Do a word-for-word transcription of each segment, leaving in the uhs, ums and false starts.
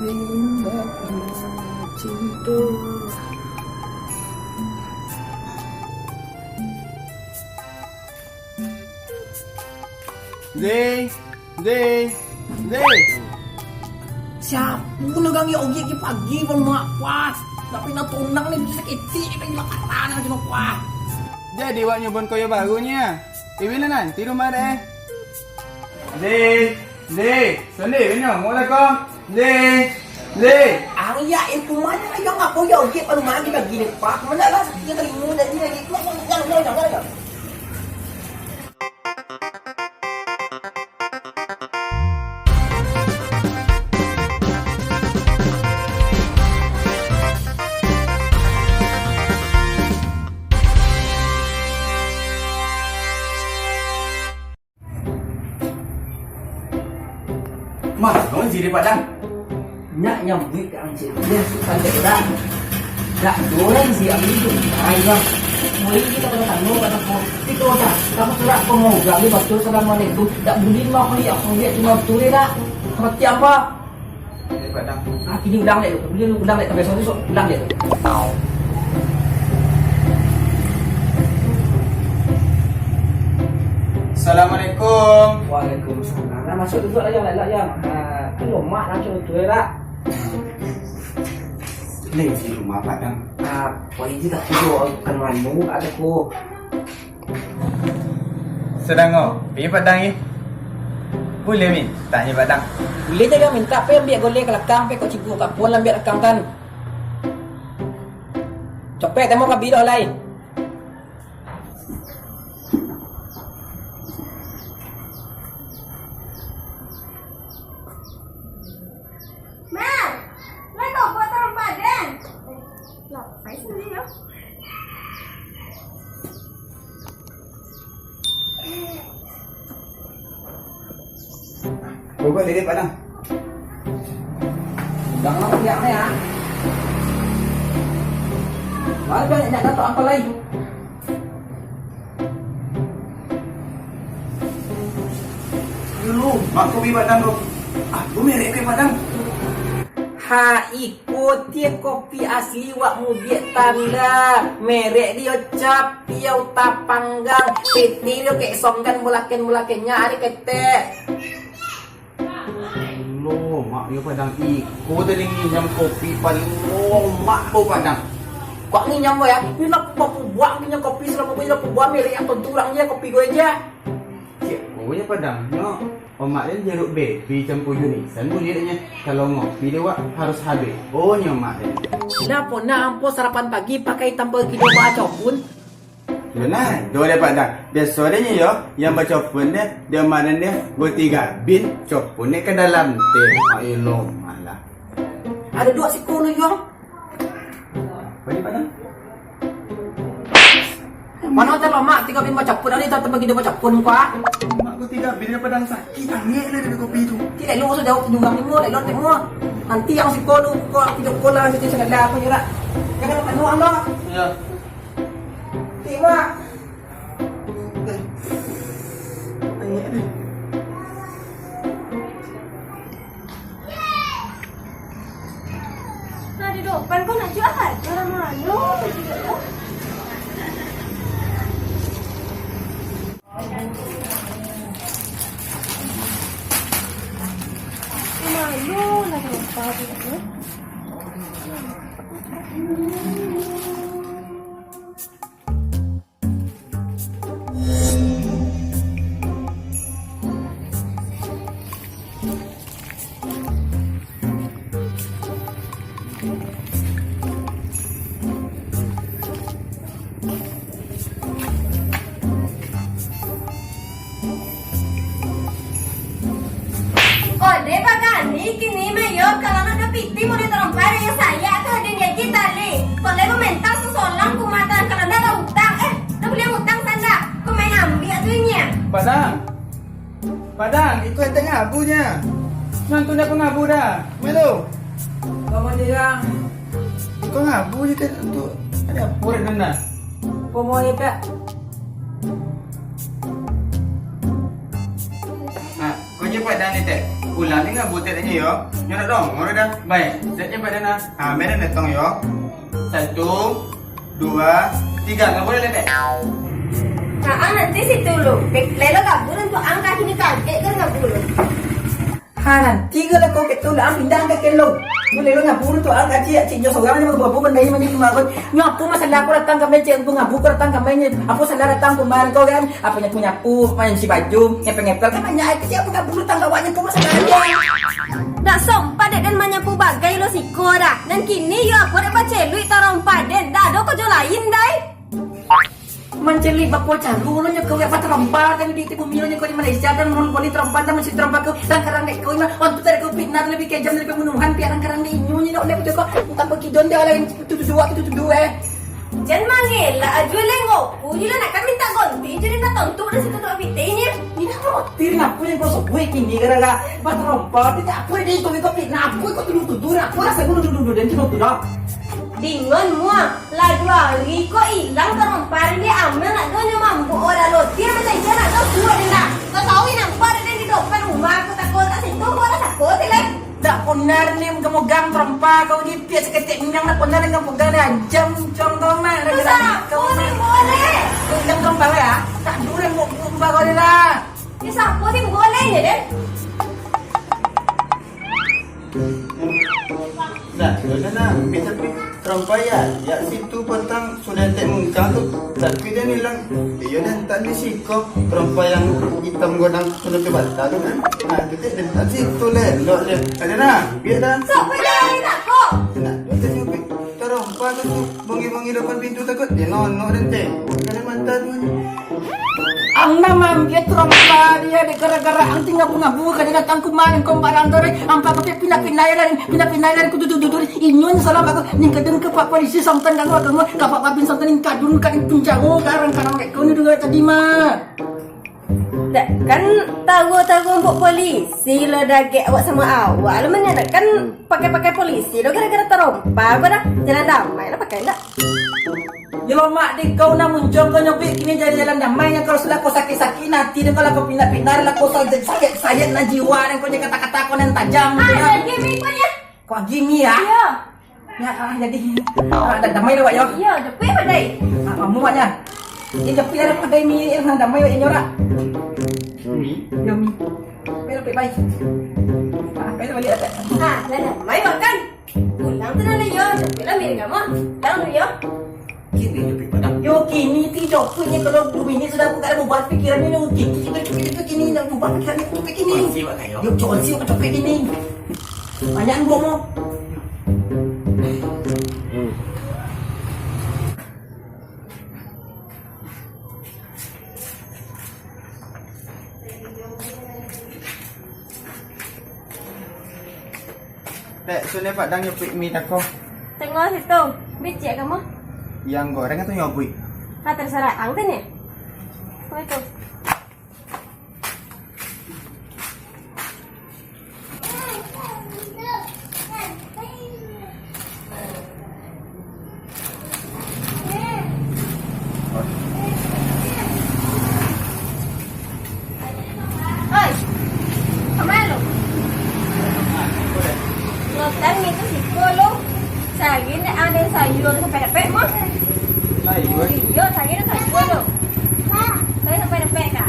Zee, Zee, Zee. Siapo nan ganggu Ogi pagi-pagi, Bang Mak? Wah, tapi nak tunang ni bisa saketek, tapi bakaran aja nak, wah. Jadi, wak nyubun koyo baru nyo. Iwin lah nanti rumah deh. Zee, Zee, sandiri nyo, mau lah kau. Zee, Zee. Ari ya, eh, kumanya lah, yang apa ya, Ogi, apa lu mandi pagi ni, Pak? Mana lah, dia tadi mau jadi, jangan, jangan, jangan, jangan. Mah, naon si Dek Padang? Nyak nyambuik ka ang cik. Dia suka cek dak. Dak goreng si Ami tu. Ai, bang. Mulai kita pada tanu, kata ko. Itu dah. Kamu surat pemoga ni betul, assalamualaikum. Dak buli mah, kuli aku lihat cuma betul dak. Mati apa? Dek Padang. Ah, kini ulang dek tu. Kini ulang dek tu. Besok tu ulang dek tu. Assalamualaikum. Waalaikumsalam. Nah, masuk duduk lah, Yang. Lah, Yang. Ah, kan lomak lah, macam tu, ya, tak? Lai di rumah, Padang. Ah, wah, ini tak tidur. Kan manu, ada ko. Sadang ngopi Padang, eh? Buliah mintak nyo Padang? Buliah juo mintak, pai ambiak gulai ka lakang, pai kok cibuk ka puan lah ambiak lakang kan. Copek temo ka biloh lai. Mak, lai kau buat tarang Padang? Lapai sandiri yo. Kau buat diri Padang. Jangan banyak ya. Mana banyak nak dapat apa lagi? Lu, mak kopi Padang tu. Ah, lu merek kopi Padang. Ha, iko tie kopi asli wak mudiak tanda. Merek dio Capiau Tapanggang. Piti dio kek songgan bulaken-bulakennya ari ketek. Lomak yo Padang, iko tadi nginjam kopi paling lomak tu Padang. Kok nginjam ko ya? Yo nak bapubuak nginjam kopi salamo ko, yo bapubuak merek yang tontu urang je kopi ko aja. Cik, ko yo Padang, nyo omak den jeruk baby campur junisan buliah nyo. Kalau ngopi dek wak harus habis. Oh, nyo mak den. Ndak pernah ampo sarapan pagi pakai tambah kido baco pun. Yo nah, do deh Padang. Biaso deh nyo yo, yang baco pun deh, dia kemarin deh, goti gabin, copun deh ke dalam teh. Ayo lo, malah. Ado duo siko lu yo. Apa ni Padang? Mano teh lo mak, tigo bin baco pun, ado tak tempat kita baco pun kua? Mak goti gabin deh Padang sakit, angek deh dari kopi tu. Tidak lu usah jauh tu juga ni mo, lelon teh mo. Nanti yang siko lu kok tidak kola situ segala apa je lah. Jangan lupa nuang lo. Iya. Tengok. Nah, di depan kau nak jual aja lah, malu tu juga tu. Malu lah kenapa tu. Kode bagani kini mayo, kalau nak dapiti mau ditarumpah dari saya ke hadiah kita li. Kode meminta sesolang kumatan kalau nak utang, eh, nak beli utang tanda. Kau main ambil tu ini. Padang. Padang, iko ente ngabu nya. Nantu dah pengabu dah. Melo. Kamu aja yang. Iko ngabu je kan untuk ada apa dana. Kau mau ya, Pak? Ah, kau je Padang ni, Tek. Pulang ni ngabu tek tadi yo. Nyo nak dong, ngoro dah. Baik, tek ni pada nah. Ha, medan datang yo. Satu, dua, tiga, ngabu dah tek. Nah, ah, nanti situ lu. Lelo ngabu dan tu angka kini kaget kan ngabu lu. Ha, nanti kalau kau ketu lah pindah ke kelo. Lu lelo ngabu tu angka cik, cik nyo sorang ni ngabu bandai mani kemarin. Nyo apo masalah aku datang ka meja, aku ngabu aku datang ka meja. Apo salah datang kemarin kau kan? Apo nyapu-nyapu, mancuci baju, ngepel-ngepel, kan banyak aja siapa kabulu tangga awaknya tu masalah aja. Dak sompat dek den manyapu bagai lo siko dah. Nan kini yo apo dek baceluik tarompa den. Dak ado kojo lain dai. Manceluik bapo caru lo nyo kau ya tarompa tadi di bumi lo nyo kau di Malaysia dan mun boleh tarompa dan masih tarompa kau dan karang dek kau mah. Waktu tadi kau fitnah lebih kejam dari pembunuhan piaran karang dek inyo nyo dak boleh betul kau. Tanpa kidon dia lain itu tuduh itu tuduh eh. Jan mangelak ajo leh, ngopo je lah nak kan minta gonti je, den tontuk dari situ dua pitih ni. Indak khawatir ngapo yang kau sabuik kini gara-gara batarompa, tapi apo di kau iko pitnah, apo iko tuduh-tuduh, apo rasa gua tuduh-tuduh dan tuduh-tuduh. Dingon mua, lah dua hari ko ilang tarompa den, amel nak donyo mambuek orang lotir macam ikan nak do kuat den dah. Kau tahu yang nampak den di depan rumah aku takut tak sentuh kau rasa kau tilek. Dak pernah ni megang-megang tarompa kau ni, piak saketek minang dak pernah dengan pegang dah. Jam, jam kau mah, dah gerak kau mah. Kau ni boleh. Kau bilang tarompa ya? Tak dulu yang buat, buat, buat kau ni lah. Ya, siapa sih boleh je, deh? Nah, udah nah, bisa pi tarompa ya. Ya, situ petang sudah tek mungkang tu, tapi den ilang. Iyo, den tak di siko. Tarompa yang itam godang sudah coba tahu kan? Nah, itu tek den tak situ leh, lok leh. Ada nah, biar dah. Siapa yang lain nak kok? Nah, dia tadi tarompa tu, tu. Bongi-bongi depan pintu takut, dia nonok dan tengok. Kada mata tu aja. Ang nan maambiak tarompa dia dek gara-gara ang tinggal bunga-bunga kada datang kumarin kau barang tu deh. Ampak kau pindah-pindah ya dan pindah-pindah ya dan kudu dudu dudu. Inyo ni salah aku. Ning kadun ke pak polisi sampan ganggu agama. Kapak babin sampan ning kadun kadun penjara garang kadang dek kau ni dengar tadi mah. Dak kan taruah-taruah buat polisi lo dagek awak sama awak lo mana dak kan pakai-pakai polisi lo gara-gara tarompa apa dah jalan damai lo pakai dak. Yo lomak dek kau nak muncul kau nyobik kini jadi jalan damai yang kalau sudah kau sakit-sakit nanti dek kau lah kau pindah-pindah lah kau sakit-sakit sayat nan jiwa dan kau je kata-kata kau nan tajam. Ah, jadi mikirnya. Kau gini ya? Iya. Ya, ah, jadi ah, da-, damai lah wak yo. Iya, tapi apa dai? Ah, kamu wak ya. Ini tapi ada pada mi yang damai wak nyorak. Mi? Yo mi. Tapi lebih baik. Ah, tapi balik ada. Ah, dah damai wak kan? Pulang tu dah lah yo, tapi lah mirip kamu. Pulang dulu yo. Kini jopik padang. Yo kini ti jopik ni kalau dua minit sudah aku kada bubar pikiran ni, yo kini kita copik itu kini nak bubar pikiran ni copik kini. Kunci wak kayo. Yo kunci wak copik kini. Banyak buang mo. Tek, sudah padang nyepik mi tako. Tengok situ, bicik kamu. Yang goreng atau nyobui? Nah, terserah ang tu ni. Assalamualaikum. Oi, kama lo? Rotan ngitu siko lo. Sahari ndak ado sayua sampai dapek mo. Sayua? Iyo, sahari ndak sayua lo. Sahari sampai dapek ka?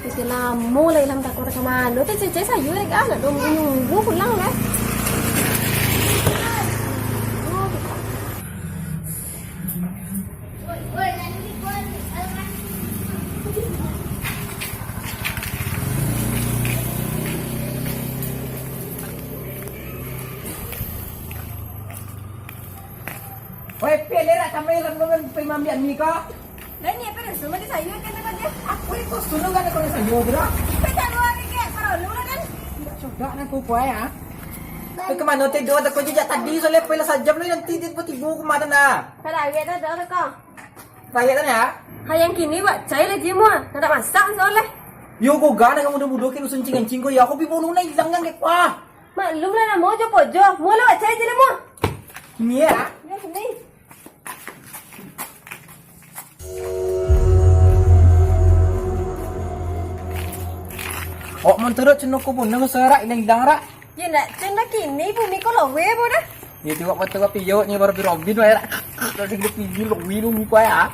Itu lamo lah ilang takor ka mano. Teh cecek sayua dek ah, nak nunggu-nunggu pulang lah. Weh, Pil, erak kami lam nungan pai mambiak mi ko. Lah, ni apa dah semua dia sayur kan tadi? Aku ni kau suruh kan kau ni sayur tu lah. Kita tak luar ni, Kak. Kalau lu lah kan. Tidak sudah nak kau kuai, ah. Kau ke mana tidur? Aku jejak tadi, soalnya pai lah sajam lu, nanti tiba-tiba kemana dah? Kalau ayat dah, dah kau. Rakyat kan ya? Hai, yang kini buat cai lah, Jim, wah. Nak masak, soalnya. Yo, kau gana kamu udah bodoh, kayak rusun cingin cingko ya. Aku pi bono na hilang kan, kayak, wah. Maklum lah namo jo pojo. Mulo cai je lah, Mo. Ni ya. Ya, sini. Awak manturut cino ko punah, serak ilang-ilang rak. Ya, nak cun lah kini bumi ko lowe bo dah. Ya, tiwak mata bapiyo ni baru birobin wae rak. Kalau digede pigi lowe bumi ko ya.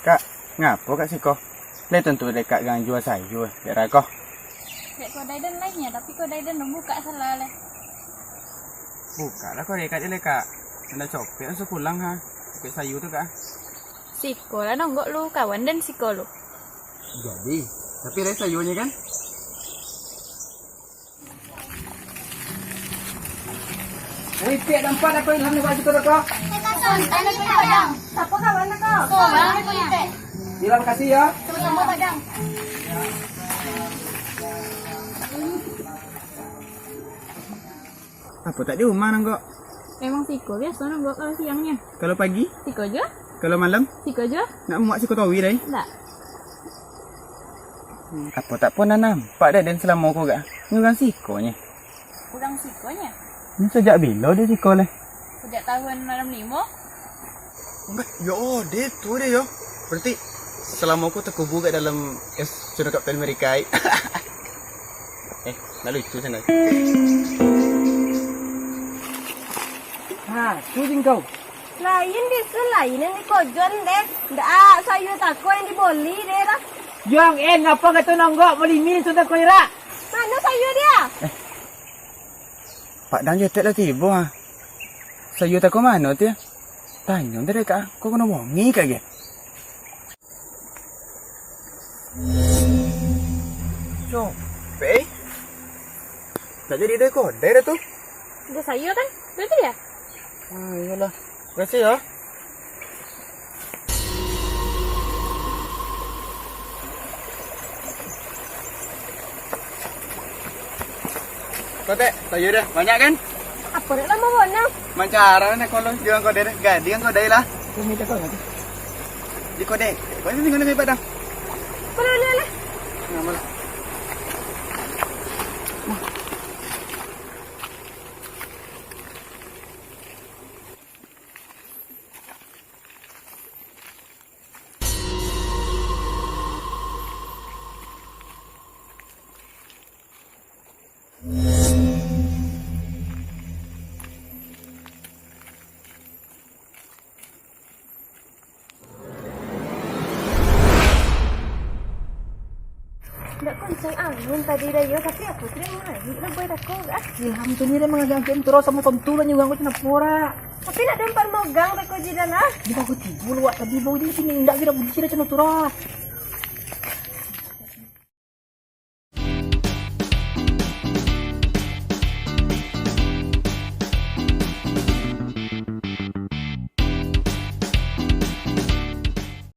Kak, ngapo Kak siko? Lai tantu dek Kak gang jua sayua, dek rako. Dek kodai den lainnya, tapi kodai den dong bukak salah leh. Bukak lah kodai Kak je leh, Kak. Ndak copek langsung pulang ha. Copek sayua tu, Kak. Siko lah nonggok lu, kawan den siko lu. Jadi, tapi lai sayuanyo kan? Ripik dampar apa Ilham ni baju tu, Dok? Sapo kawan, Dok? Terima kasih, ya. Sama-sama, Padang. Apo tak di rumah, Nonggok? Emang siko biaso, Nonggok, kalau siangnyo? Kalau pagi? Siko juo. Kalau malam? Siko juo. Nak muak siko towi, dai? Ndak. Apo tak pernah nampak dek den salamo ko, Kak? Ni urang siko nyo. Urang siko nyo? Ni sajak bilo den siko leh? Sajak tahuan malam limo. Enggak, yo, den tu den yo. Berarti salamo ko takubur kat dalam es sudah Kapten Amerika, ai. Eh, nak lucu sanai. Ha, tu jingkau. Lain bisun, lain nan dikojon deh. Ndak, sayua tako nan diboli deh lah. Jong en, ngapa kato Nonggok malimi di sudah ko irak? Mano sayua dia? Eh, Pak Dang Jetek lah tibo ha. Sayua tako mano tu? Tanyo tadi ka, ko kena bongi ka ge. Copek. Nak jadi dai kodai dah tu. Udah sayua kan? Berarti ya? Ah, iyalah. Makasih ya. Kotek, sayua dah. Banyak kan? Apo nak lamo bonang? Mancara nak kalau jual kodai dah. Gading kodai lah. Kau minta kau lagi. Di kodai. Kau ni mana mi padang? Kalau lah lah. Nama lah. Ndak koncang angin tadi dah yo, tapi aku tu dah naik lah buai tako ah. Ilham tu ni dah mangagak-agak terus samo tontu lah nyugang ko cina pura. Tapi nak dapat mogang tako jidan ah. Dia bagus timbul wak tadi bau dia sini ndak kira bunyi dah cina turah.